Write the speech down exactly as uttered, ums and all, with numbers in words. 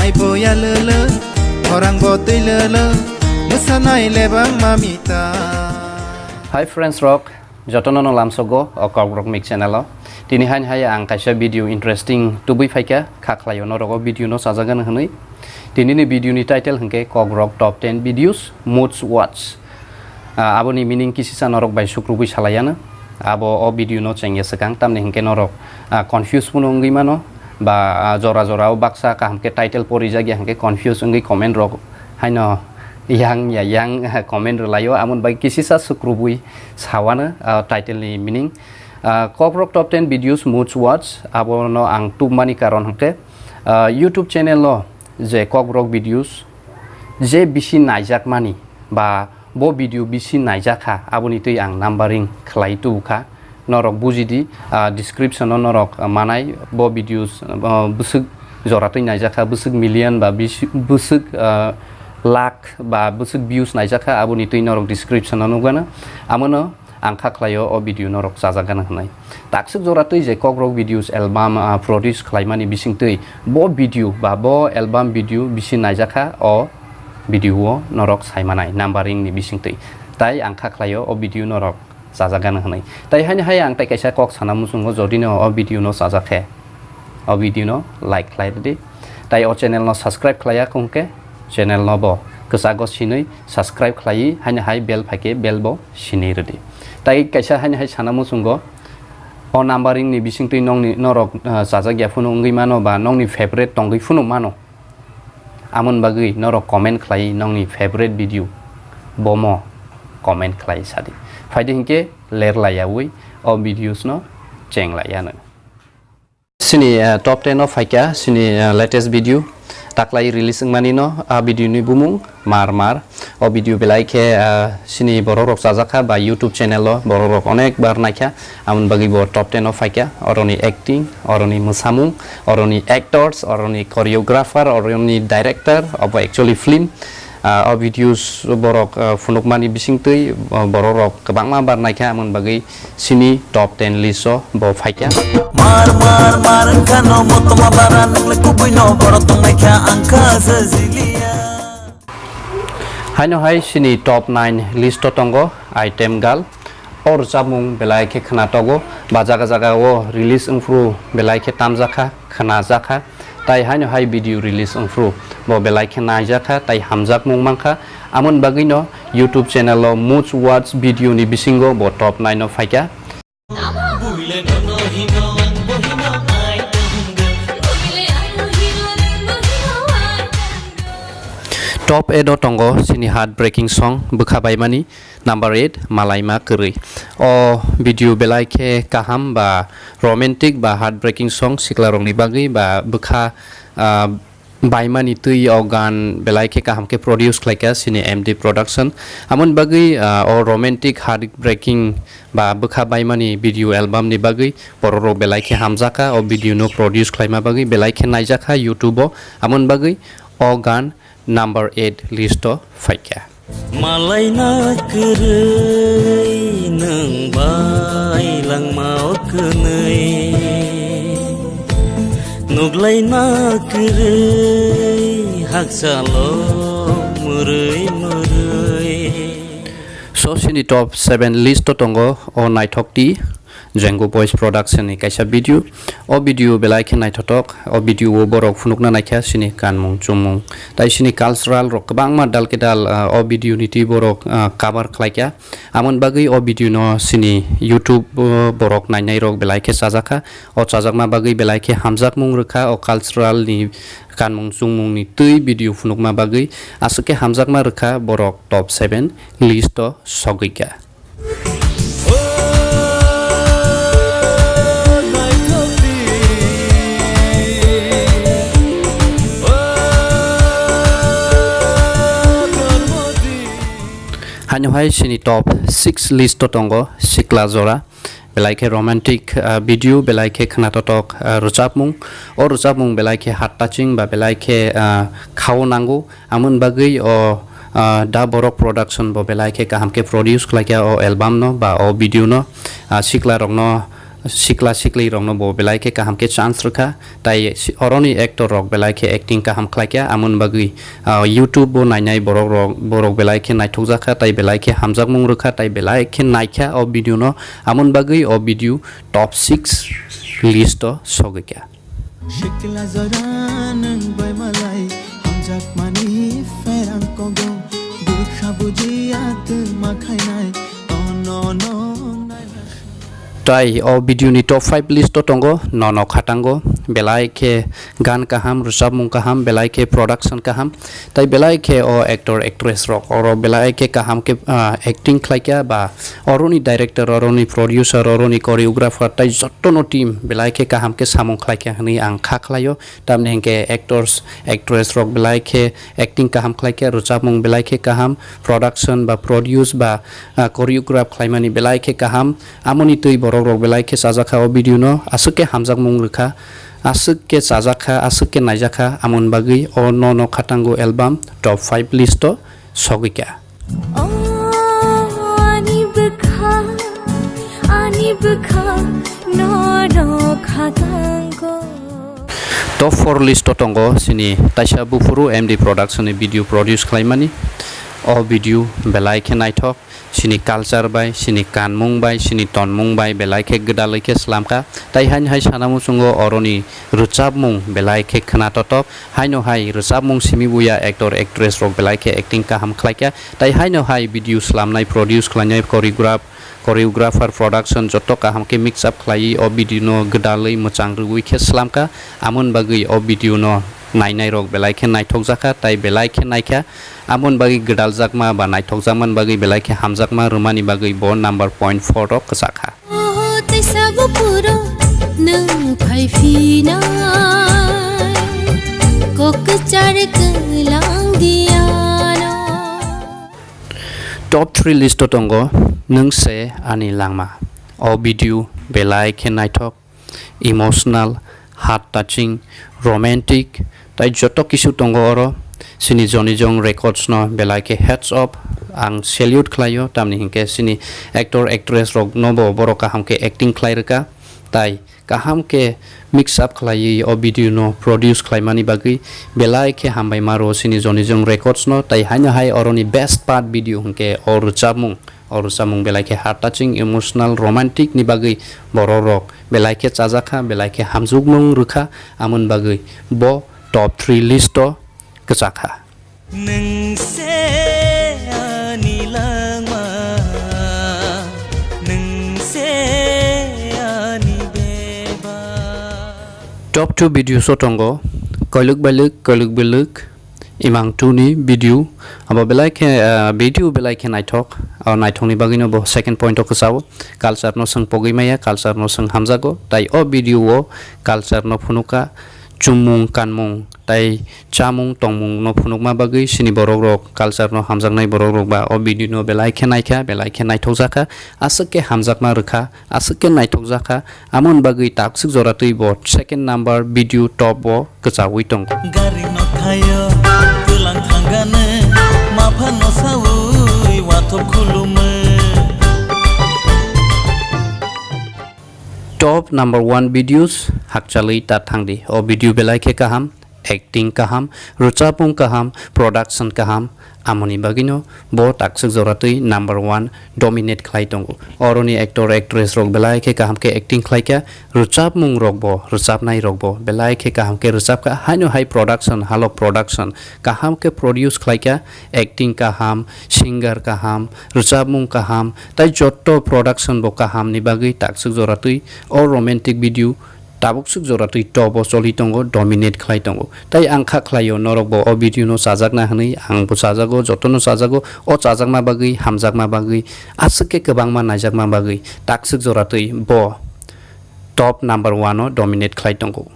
Ai boya lele, orang botui lele, mesanai lebang mamita. Hi friends rok, jotono no lamsogo o Kokborok Mix channel o. Tini hain hai ang kaisa video interesting tubui phaikha, kha khlaio norok o video no chajagan hwnwi. Tini ni video ni title hwnkhe Kokborok Top ten Videos Most Watch. Ah, aboni meaning kisisa norok bai sukrubui salaiano. Abo o video no chengya swkang, tamni hwnkhe norok, ah, confuse phano wngwi mano, ba, ah, jora jora o baksa kaham khe title porijak ya hwnkhe confuse wngwi comment rok haino yang ya yang comment rwlaio, amoni bai kisisa sukrubui sawano, ah, title ni meaning. Ah, Kokborok Top ten Videos Most Watch, abono ang tubmani karon hwnkhe, ah, YouTube channel o je Kokborok videos je bisi naijakmani ba bo video bisi naijakha, aboni twi ang numbering khlai tubukha. Norok bujidi, ah, description o norok, ah, manai bo videos, ah, bwswk joratwi naijakha, bwswk million ba bisi-, bwswk, ah, lakh ba bwswk views naijakha, aboni twi norok description o nukgano. Amono ang kha khlaio o video norok chajakgana hwnwi. Takswk jora twi je Kokborok Videos album, ah, produce khlaimani bisingtwi bo video ba bo album video bisi naijakha, o video o norok saimanai numbering ni bisingtwi. Tai ang kha khlaio o video norok chajakgana hwnwi. Tai haino hai ang tai kaisa kok sana muchungo, jodi no o video no chajak khe, o video no like khlai rwdi. Tai o channel no subscribe khlaiya khe channel no bo kwchago sinwi subscribe khlaiwi haino hai bell phaikhe bell bo sinwi rwdi. Tai kaisa haino hai sana muchungo, o numbering ni bisingtwi nongni, norok, ah, chajak ya phano wngwi mano ba nongni favorite tongwi phano mano. Amoni bagwi norok comment khlai nongni favorite video bomo comment khlai sadi. Phaidi hinkhe ler laiyawi o videos no cheng laiyanw. Sini, eh, top ten o phaikha, sini, eh, latest video taklai release wngmani no, a video ni bumung Mar Mar. O video belai khe, eh, sini borok rok chajakha ba YouTube channel o borok rok onek bar naikha, amoni bagwi bo top ten o phaikha. Oroni acting, oroni mwsamung, oroni actors, oroni choreographer, oroni director, obo actually film. Ah, o videos borok, ah, phunukmani bisingtwi, ah, borok rok kwbangma bar naikha, amoni bagwi sini top ten list o bo phaikha. Mar mar mar wngkha no motoma bara, nokle kubui no borok tongnaikha, angkha se jiliya. Haino hai sini top nine list o tongo Item Girl. O rwchapmung belai khe khna togo, ba jaga jaga o release wngphuru belai khe tamjakha, khnajakha, tai haino hai video release wngphuru bo belai khe naijakha tai hamjakmung mankha. Amoni bagwino YouTube channel o most watch video ni bisingo bo top nine o phaikha. Top eight o tongo chini heartbreaking song Bwkha Baimani. Number eight, Malaima Kwrwi. O video belai khe kaham ba romantic ba heartbreaking song siklarokni bagwi ba bwkha, ah, baimani twi o gan belai khe kaham khe produce khlaikha chini M D Production. Amoni bagwi, ah, o romantic heartbreaking ba bwkha baimani video album ni bagwi borok rok belai khe hamjakha, o video no produce khlaima bagwi belai khe naijakha YouTube o. Amoni bagwi o gan number eight list o phaikha. Malaina kwrwi nwng bai langma o kwnwi, nuglaina kwrwi hakchalo mwrwi mwrwi. So, chini top seven list o tongo o naithok ti. Jengu Boys Production ni kaisa video. O video belai khe naithotok. O video o borok phunukna naikha chini kanmung chumung. Tai chini cultural rok kwbangma dal khe dal, ah, o video ni twi borok, ah, cover khlaikha. Amoni bagwi o video no chini YouTube, ah, borok nainai rok belai khe chajakha. O chajakma bagwi belai khe hamjakmung rwkha o cultural ni kanmung chumung ni twi video phunukma bagwi. Aswk khe hamjakma rwkha borok top seven list o sogwikha. Haino hai chini top six list o tongo Sikla Jora, belai khe romantic, ah, video, belai khe khwnatotok, ah, rwchapmung. O rwchapmung belai khe heart touching ba belai khe, ah, khao nango. Amoni bagwi o, ah, Da Borok Production bo belai khe kaham khe produce khlaikha o album no ba o video no, ah, sikla rok no sikla sikli rokno bo belai khe kaham khe chance rwkha, tai si-, oroni actor rok belai khe acting kaham khlaikha, amoni bagwi, ah, YouTube o nainai borok rok, borok belai khe naithokjakha, tai belai khe hamjakmung rwkha, tai belai khe naikha o video no, amoni bagwi o video top six list o sogwikha. Sikla jora nwng bai malai, hamjakmani pherang kogo, bwkha bujiya twma khainai, oh no, no, nai, nai. Tai o video ni top five list o tongo, Nono Khatango, belai khe gan kaham, rwchapmung kaham, belai khe production kaham, tai belai khe o actor, actress rok, oro belai khe kaham khe, ah, acting khlaikha ba oroni director, oroni producer, oroni choreographer, tai jotono team belai khe kaham khe samung khlaikha hwnwi ang kha khlaio. Tamni hinkhe actors, actress rok belai khe acting kaham khlaikha, rwchapmung belai khe kaham, production ba produce ba, ah, choreograph khlaimani belai khe kaham, amoni twi borok rok belai khe chajakha o video no, aswk khe hamjakmung rwkha, aswk khe chajakha, aswk khe naijakha, amoni bagwi o Nono Khatango album top five list o sogwikha. O ani bwkha, ani bwkha, Nono Khatango. Top four list o tongo chini taisa buphuru M D Production ni video produce khlaimani. O video belai khe naithok, chini culture bai, chini kanmung bai, chini tonmung bai belai khe gwdalwi khe slamkha. Tai haino hai sana muchungo oroni rwchapmung belai khe khwnatotok. Haino hai rwchapmung simi buya actor actress rok belai khe acting kaham khlaikha, tai haino hai video slamnai, produce khlainai, choreograph, choreographer, production joto kaham khe mix up khlaiwi o video no gwdalwi mwchang rwui khe slamkha. Amoni bagwi o video no nainai rok belai khe naithokjakha, tai belai khe naikha. Amoni bagwi gwdaljakma ba naithokjakmani bagwi belai khe hamjakma rwmani bagwi bo number point four o kwchakha. Oho, teisa buphuru nwng phai phinai, kok kwchar kwlang diano. Top three list o tongo Nwng Se Ani Langma. O video belai khe naithok, emotional, heart touching, romantic, tai joto kisu tongo oro. Chini Joni Jong Records no belai khe hats off, ang salute khlaio, tamni hinkhe chini actor actress rok no bo borok kaham khe acting khlai rwkha, tai kaham khe mix up khlaiwi o video no produce khlaimani bagwi belai khe hambai ma rwo chini Joni Jong Records no, tai haino hai oroni best part video hinkhe o rwchapmung. O rwchapmung belai khe heart touching, emotional, romantic ni bagwi borok rok belai khe chajakha, belai khe hamjukmung rwkha, amoni bagwi bo top three list o kwchakha. Nwng se ani langma, nwng se ani beba. Top two videos o tongo Koiluk Bailuk, Koiluk Biluk, Imang two ni video, abo belai khe, ah, video belai khe naithok. O naithokni bagwino bo second point o kwchao. Culture no chwng pogwi maya, culture no chwng hamjago. Tai o video o culture no phunukha, chumung, kanmung, tai chamung, tongmung no phunukma bagwi chini borok rok, culture no hamjaknai borok rok ba o video no belai khe naikha, belai khe naithokjakha, aswk khe hamjakma rwkha. Aswk khe naithokjakha, amoni bagwi takswk jora twi bo second number video top o kwchaui tongo. Gari no thaio, twlang thangani, mapha no saui, wathop khulumwi. Top number one videos, Hakchalwi Ta Thangdi. O video belai khe kaham. Acting kaham, rwchapmung kaham, production kaham, amoni bagwino bo takswk jora twi number one dominate khlai tongo. Oroni actor, actress rok belai khe kaham khe acting khlaikha, rwchapmung rok bo, rwchapnai rok bo belai khe kaham khe rwchapkha, haino hai production, halok production kaham khe produce khlaikha, acting kaham, singer kaham, rwchapmung kaham, tai jotto production bo kaham ni bagwi takswk jora twi o romantic video tabukswk jora twi top o choli tongo, dominate khlai tongo. Tai ang kha khlaio, norok bo o video no chajakna hwnwi, ang bo chajago, jotono chajago. O chajakma bagwi, hamjakma bagwi, aswk khe kwbangma naijakma bagwi takswk jora twi bo top number one o dominate khlai tongo.